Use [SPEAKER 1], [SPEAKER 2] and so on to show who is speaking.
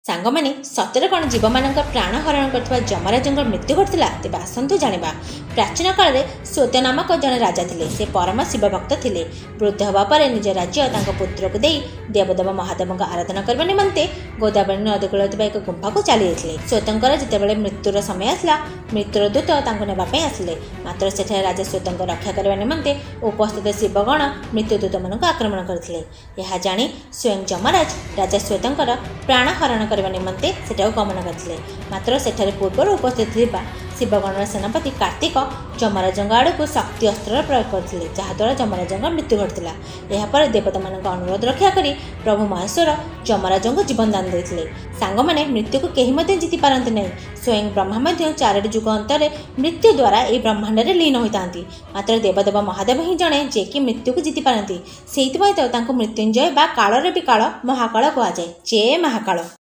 [SPEAKER 1] ସାଙ୍ଗମାନେ, ସତରେ କ'ଣ ଜୀବମାନଙ୍କ ପ୍ରାଣ ହରଣ କରୁଥିବା ଯମରାଜଙ୍କ ମୃତ୍ୟୁ ଘଟିଥିଲା? ତେବେ ଆସନ୍ତୁ ଜାଣିବା। ପ୍ରାଚୀନ କାଳରେ ଶ୍ଵେତ ନାମକ ଜଣେ ରାଜା ଥିଲେ। ସେ ପରମ ଶିବ ଭକ୍ତ ଥିଲେ। ବୃଦ୍ଧ ହେବା ପରେ ନିଜ ରାଜ୍ୟ ତାଙ୍କ ପୁତ୍ରକୁ ଦେଇ ଦେବଦେବ ମହାଦେବଙ୍କ ଆରାଧନା କରିବା ନିମନ୍ତେ ଗୋଦାବରୀ ନଦୀ କୂଳରେ ଥିବା ଏକ ଗୁମ୍ଫାକୁ ଚାଲିଯାଇଥିଲେ। ଶ୍ଵେତଙ୍କର ଯେତେବେଳେ ମୃତ୍ୟୁର ସମୟ ଆସିଲା, ମୃତ୍ୟୁର ଦୂତ ତାଙ୍କୁ ନେବା ପାଇଁ ଆସିଲେ। ମାତ୍ର ସେଠାରେ ରାଜା ଶ୍ଵେତଙ୍କ ରକ୍ଷା କରିବା ନିମନ୍ତେ ଉପସ୍ଥିତ ଶିବଗଣ ମୃତ୍ୟୁଦୂତମାନଙ୍କୁ ଆକ୍ରମଣ କରିଥିଲେ। ଏହା ଜାଣି ସ୍ୱୟଂ ଯମରାଜ ରାଜା ଶ୍ଵେତଙ୍କର ପ୍ରାଣ ହରଣ କରିବା ନିମନ୍ତେ ସେଠାକୁ ଗମନ କରିଥିଲେ। ମାତ୍ର ସେଠାରେ ପୂର୍ବରୁ ଉପସ୍ଥିତ ଥିବା ଶିବଗଣର ସେନାପତି କାର୍ତ୍ତିକ ଯମରାଜଙ୍କ ଆଡ଼କୁ ଶକ୍ତି ଅସ୍ତ୍ରର ପ୍ରୟୋଗ କରିଥିଲେ, ଯାହାଦ୍ୱାରା ଯମରାଜଙ୍କ ମୃତ୍ୟୁ ଘଟିଥିଲା। ଏହାପରେ ଦେବତାମାନଙ୍କ ଅନୁରୋଧ ରକ୍ଷା କରି ପ୍ରଭୁ ମହେଶ୍ୱର ଯମରାଜଙ୍କୁ ଜୀବନ ଦାନ ଦେଇଥିଲେ। ସାଙ୍ଗମାନେ, ମୃତ୍ୟୁକୁ କେହି ମଧ୍ୟ ଜିତି ପାରନ୍ତି ନାହିଁ। ସ୍ୱୟଂ ବ୍ରହ୍ମା ମଧ୍ୟ ଚାରୋଟି ଯୁଗ ଅନ୍ତରେ ମୃତ୍ୟୁ ଦ୍ୱାରା ଏହି ବ୍ରହ୍ମାଣ୍ଡରେ ଲୀନ ହୋଇଥାନ୍ତି। ମାତ୍ର ଦେବଦେବ ମହାଦେବ ହିଁ ଜଣେ, ଯିଏକି ମୃତ୍ୟୁକୁ ଜିତି ପାରନ୍ତି। ସେଇଥିପାଇଁ ତ ତାଙ୍କୁ ମୃତ୍ୟୁଞ୍ଜୟ ବା କାଳର ବି କାଳ ମହାକାଳ କୁହାଯାଏ। ଜୟ ମହାକାଳ।